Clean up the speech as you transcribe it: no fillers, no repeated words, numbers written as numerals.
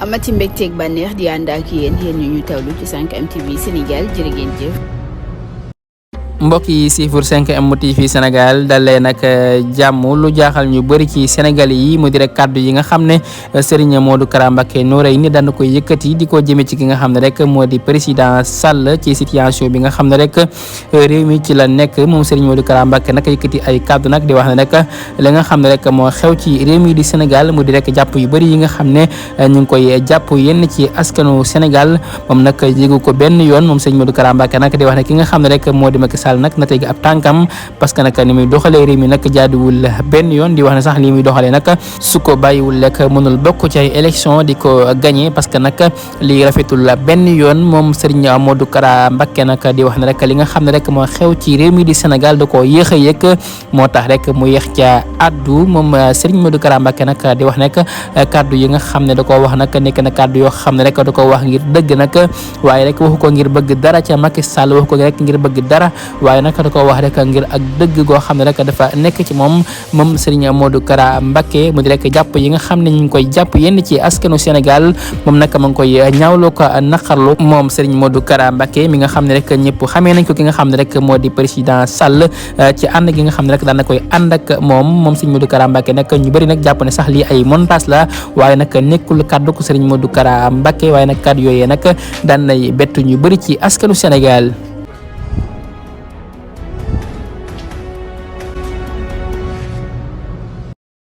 amati mbégteeg bànneex di ànd ak yéen ñu tawlu ci 5M TV Sénégal jërë ngeen jëf. mbokk yi siifur 5M TV Sénégal dalee nag jàmm lu jaaxal ñu bëri ci Sénégal yi mu di rek kàddu yi nga xam ne Serigne Modou Kara Mbacké Noreyni daan koy yëkkati di ko jëme ci ki nga xam ne rek moo di président Sall ci situation bi nga xam ne rek réew mi ci la nekk moom Serigne Modou Kara Mbacké nag yëkkati ay kàddu nag di wax ne rek li nga xam ne rek moo xew ci réew mi di Sénégal mu di rek jàpp yu bëri yi nga xam ne ñu ngi koy jàpp yenn ci askanu Sénégal moom nag yëgu ko benn yoon moom Serigne Modou Kara Mbacké nag di wax ne ki nga xam ne rek moo di Macky Sall nag na teg ab tànkam parce que nag ni muy doxalee réew mi nag jaaduwul benn yoon di wax ne sax li muy doxalee nag su ko bàyyiwul rek mënul bokk ci ay élection di ko gagné parce que nag lii rafetul benn yoon moom Serigne Modou Kara Mbacké nag di wax ne rek li nga xam ne rek moo xew ci réew mi di Sénégal da koo yéex a yëg moo tax rek mu yéex ca addu moom Serigne Modou Kara Mbacké nag di wax nekk kaddu yi nga xam ne da koo wax nag nekk na kaddu yoo xam ne rek da koo wax ngir dëgg nag waaye rek waxu ko ngir bëgg dara ca Macky Sall waxu ko rek ngir bëgg dara waaye nag da ko wax rek ngir ak dëgg goo xam ne rek dafa nekk ci moom Serigne Modou Kara Mbacké mu di rek jàpp yi nga xam ne ñu ngi koy jàpp yenn ci askanu Sénégal moom nag ma ngi koy ñaawloo ko naqarlu moom Serigne Modou Kara Mbacké mi nga xam ne rek ñëpp xamee nañ ko ki nga xam ne rek moo di président Sall ci ànd gi nga xam ne rek daan na koy ànd ak moom Serigne Modou Kara Mbacké nag ñu bëri nag jàpp ne sax lii ay montage la waaye nag nekkul kaddu ko Serigne Modou Kara Mbacké waaye nag kaddu yooyee nag daan nay bett ñu bëri ci askanu Sénégal.